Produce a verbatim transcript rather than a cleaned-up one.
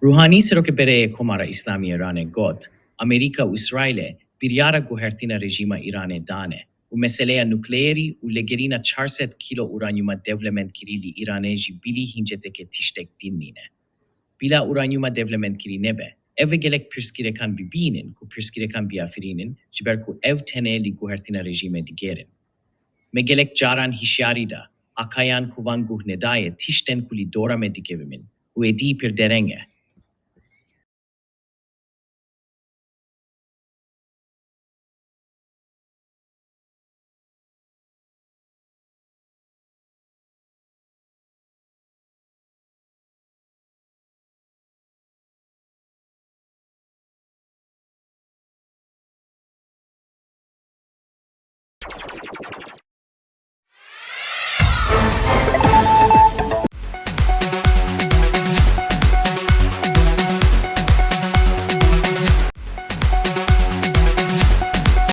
Ruhanî, serokê berê yê Komara Îslamî yê Îranê got, Amerîka û Îsraîlê biryara guhertina rejîma Îranê dane û meseleya nukleerî û lêgerîna çar sed kîlo uranyuma dewlemendkirî li Îranê ji bilî hinceteke tiştek din nîne. Bila uranyuma dewlemendkirî nebe, ev e gelek pirsgirêkan bibînin ku pirsgirêkan biafirînin, ji ber ku ev tenê li guhertina rejîmê digêrin. Me gelek caran hişyarî da, akayan ku van guh nedayê tiştên ku li dora me dikevin û êdî pir dereng e.